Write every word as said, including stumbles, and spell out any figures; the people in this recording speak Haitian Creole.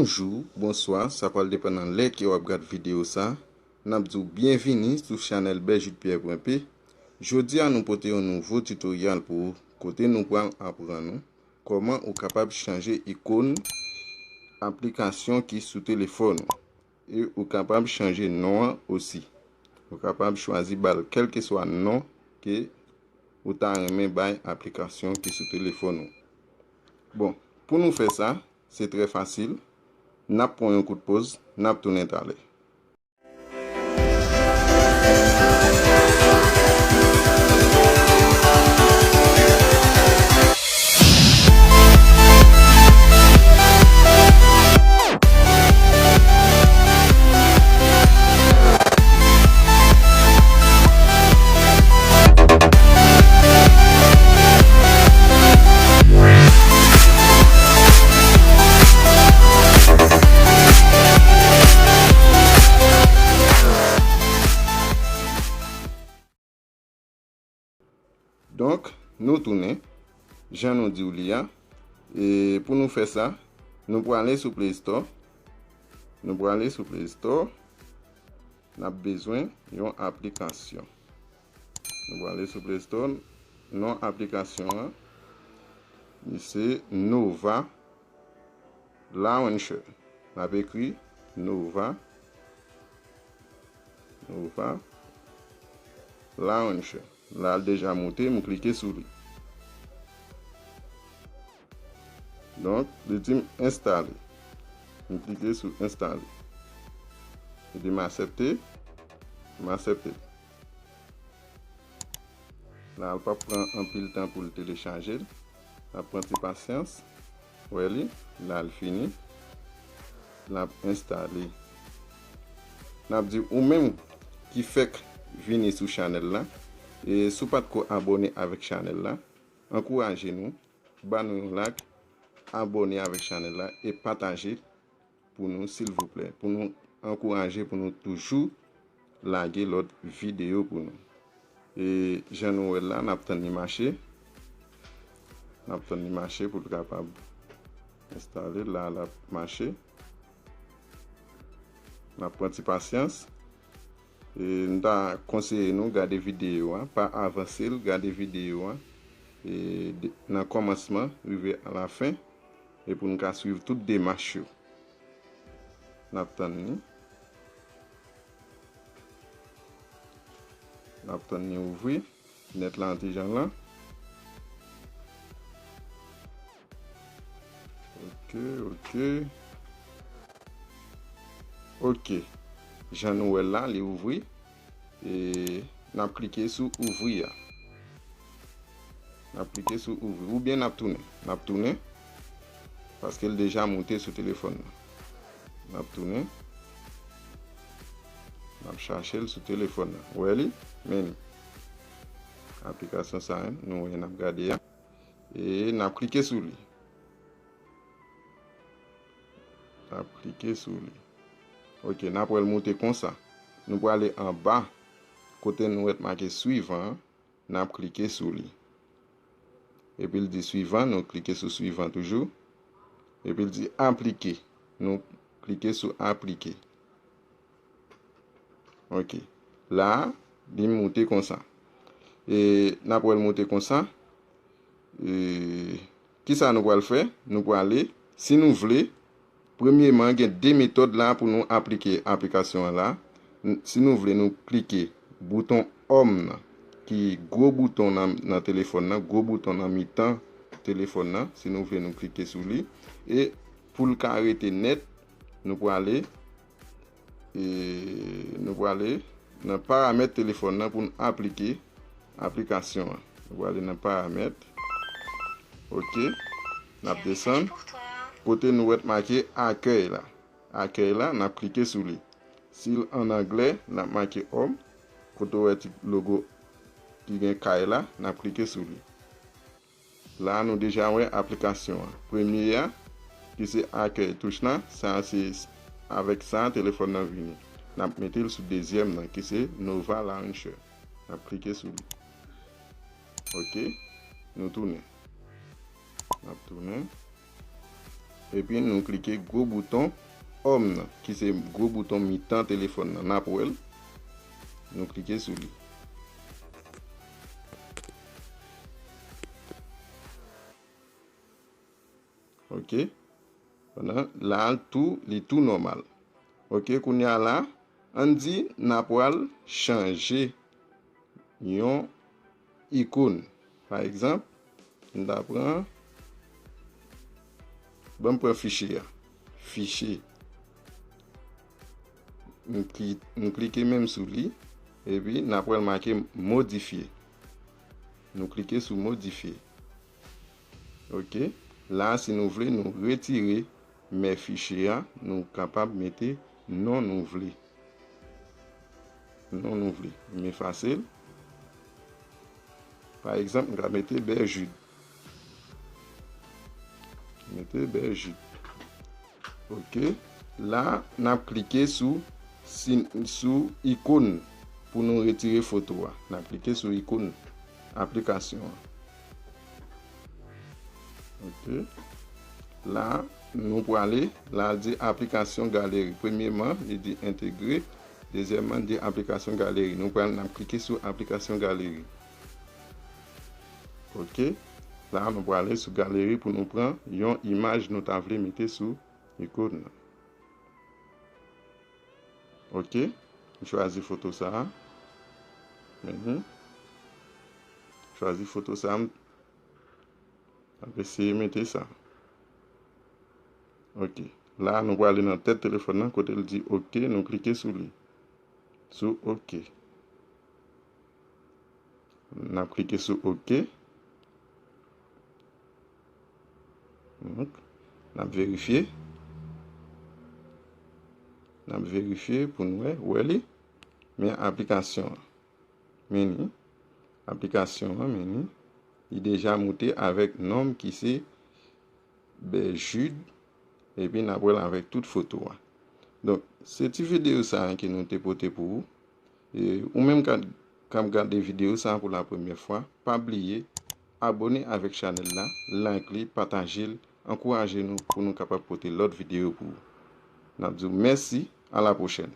Bonjou, bonswa, sa pral depann nan lè ke w ap gad videyo sa. N ap di w byenvini sou chanèl Berjude Pierre pwen P. Jodi a, nou pote yon nouvo tutorial pou ou, kote nou pral aprann ou kòman ou kapab chanje ikòn aplikasyon ki sou telefòn ou. E ou kapab chanje non an osi. Ou kapab chwazi ba l kèlkeswa non ke ou ta renmen bay aplikasyon ki sou telefòn ou. Bon, pou nou fè sa, se trè fasil. N ap pran yon kout poz, n ap tounen talè. Donk, nou tounen, jan nou di w li a. E pou nou fè sa, nou prale sou Play Store. Nou prale sou Play Store. N ap bezwen yon aplikasyon. Nou prale sou Play Store. Non aplikasyon an, li se Nova Launcher. N ap ekri Nova, Nova Launcher. La, l deja moute, m klike sou li. Donk, li di m enstale. M klike sou enstale. Li di m aksepte. M aksepte. La, l p ap pran anpil tan pou l telechaje l. N ap pran ti pasyans. Wè li, la l fini. L ap enstale. N ap di ou menm ki fèk vini sou chanèl la, e si w pa t ko abòne avèk chanèl la, ankouraje nou, ba nou yon like, abòne avèk chanèl la e pataje pou nou, silvouplè, pou nou ankouraje pou nou toujou lage lòt videyo pou nou. E jan nou wè l la, n ap tann li mache. N ap tann li mache pou l kapab enstale. La, l ap mache. N ap pran ti pasyans. E m ta konseye nou gade videyo a, pa avanse l, gade videyo a, e de, nan kòmansman rive a la fen, e pou n ka swiv tout demach yo. N ap tann li. N ap tann li ouvri. Fenèt la an ti jan la. Ok, ok. Ok. Jan nou wè l la, li ouvri. E n ap klike sou ouvri a. N ap klike sou ouvri. Oubyen n ap tounen. N ap tounen. Paske l deja moute sou telefòn nan. N ap tounen. N ap chache l sou telefòn nan. Ou wè li? Men li. Aplikasyon sa, nou wè n ap gade a. E n ap klike sou li. N ap klike sou li. Ok, n ap wè l moute konsa. Nou prale anba, kote nou wè t make swivan an, n ap klike sou li. Epi l di swivan, nou klike sou swivan toujou. Epi l di aplike, nou klike sou aplike. Ok. La, li moute konsa. E n ap wè l moute konsa. E kisa nou pral fè? Nou prale, si nou vle, premyeman, gen de metòd la pou nou aplike aplikasyon an la. N, si nou vle, nou klike bouton Home nan, ki gwo bouton nan, nan telefòn nan, gwo bouton nan mitan telefòn nan. Si nou vle, nou klike sou li. E pou l ka rete nèt, nou prale, e nou prale nan paramèt telefòn nan pou n aplike aplikasyon an. Nou prale nan paramèt. Ok. N ap desann. Kote nou wè t make akèy la. Akèy la, n ap klike sou li. Si l an anglè, n ap make Home. Kote w wè ti logo ki gen kay la, n ap klike sou li. La, nou deja wè aplikasyon an. Premye a, ki se akèy touch la, sa se avèk sa telefòn nan vini. N ap mete l sou dezyèm nan, ki se Nova Launcher. N ap klike sou li. Ok, nou tounen. N ap tounen. Epi nou klike gwo bouton Home nan, ki se gwo bouton mitan telefòn nan. N ap wè l. Nou klike sou li. Ok. Pandan la, tou, li tou nòmal. Ok, kounye a la, ann di n a pral chanje yon ikòn. Pa egzanp, m ta pran, ban m pran fichye a. Fichye. M kli-, m klike menm sou li, epi n a pral make modifye. Nou klike sou modifye. Ok. La, si nou vle, nou retire mè fichye a, nou kapab mete non nou vle. Non nou vle. M efase l. Pa egzanp, m ka mete Berjude. Mete Berjude. Ok. La, n ap klike sou, si, sou ikòn pou nou retire foto a. N ap klike sou ikòn aplikasyon an. Ok. La, nou prale, la di aplikasyon galeri. Premyeman, li di entegre. Dezyèmman, di aplikasyon galeri. Nou pral, n ap klike sou aplikasyon galeri. Ok. La, nou prale sou galeri pou nou pran yon imaj nou ta vle mete sou ikòn nan. Ok. M chwazi foto sa a. Mhm. Chwazi foto sa a. M ap eseye mete sa. Ok. La, nou prale nan tèt telefòn nan, kote l di ok, nou klike sou li. Sou ok. N ap klike sou ok. Donk, n ap verifye. N ap verifye pou n wè, wè li. Men aplikasyon an. Men li. Aplikasyon an, men li. Li deja moute avèk non m ki se Berjude. Epi n ap wè l avèk tout foto a. Donk, se ti videyo sa a ke nou te pote pou ou. E ou menm k ap, k ap gade videyo sa a pou la premyè fwa, pa bliye abòne avèk chanèl la, like li, pataje l, ankouraje nou pou nou kapab pote lòt videyo pou ou. N ap di w mèsi, a la pwochèn.